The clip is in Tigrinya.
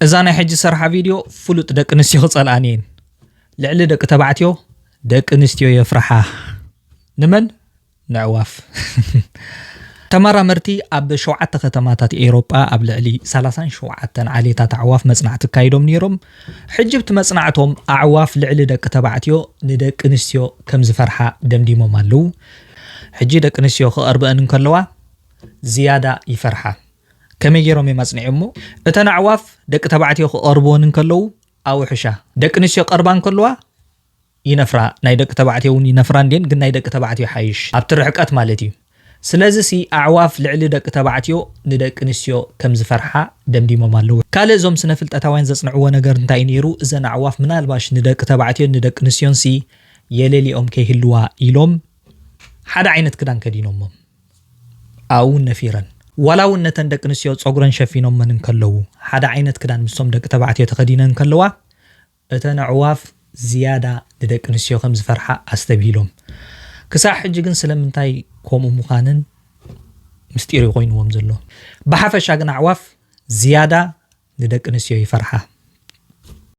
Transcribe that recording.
እዛ ናይ ሕጂ ዝሰርሓ ቪድዮ ፍሉጥ ደቂ ኣንስትዮ ክጸልኣን እየን። ልዕሊ ደቂ ተባዕትዮ ደቂ ኣንስትዮ የፍርሓ። ንመን? ንዕዋፍ። ተመራመርቲ ኣብ ሸውዓተ ከተማታት ኤውሮጳ ኣብ ልዕሊ ሰላሳን ሸውዓተን ዓሌታት ኣዕዋፍ መጽናዕቲ ኣካይዶም ነይሮም። ሕጂ ብቲ መጽናዕቶም ኣዕዋፍ ልዕሊ ደቂ ተባዕትዮ ንደቂ ኣንስትዮ ከም ዝፈርሓ ደምዲሞም ኣለዉ። ሕጂ ደቂ ኣንስትዮ ክቐርበአን እንከለዋ ዝያዳ ይፈርሓ። ከመይ ገይሮም እዮም ኣጽኒዖሞ? እተን ኣዕዋፍ ደቂ ተባዕትዮ ክቐርብወን እንከለዉ ኣውሕሻ። ደቂ ኣንስትዮ ቀርባ እንከለዋ ይነፍራ። ናይ ደቂ ተባዕትዮ እውን ይነፍራ እንዴን፣ ግን ናይ ደቂ ተባዕትዮ ሓይሽ ኣብቲ ርሕቀት ማለት እዩ። ስለዚ ሲ ኣዕዋፍ ልዕሊ ደቂ ተባዕትዮ ንደቂ ኣንስትዮ ከም ዝፈርሓ ደምዲሞም ኣለዉ። ካልእ እዞም ስነ ፍልጠታውያን ዘጽንዕዎ ነገር እንታይ እዩ ነይሩ? እዘን ኣዕዋፍ ምናልባሽ ንደቂ ተባዕትዮን ንደቂ ኣንስትዮን ሲ የለሊኦም ከይህልዋ ኢሎም ሓደ ዓይነት ክዳን ከዲኖሞም ኣብኡ እውን ነፊረን። ዋላ እውን ነተን ደቂ ኣንስትዮ ጸጉረን ሸፊኖመን እንከለዉ ሓደ ዓይነት ክዳን ምስቶም ደቂ ተባዕትዮ ተኸዲነን እንከለዋ እተን ኣዕዋፍ ዝያዳ ንደቂ ኣንስትዮ ከም ዝፈርሓ ኣስተብሂሎም። ክሳዕ ሕጂ ግን ስለምንታይ ከምኡ ምዃንን ምስጢር እዩ ኮይንዎም ዘሎ። ብሓፈሻ ግን ኣዕዋፍ ዝያዳ ንደቂ ኣንስትዮ ይፈርሓ።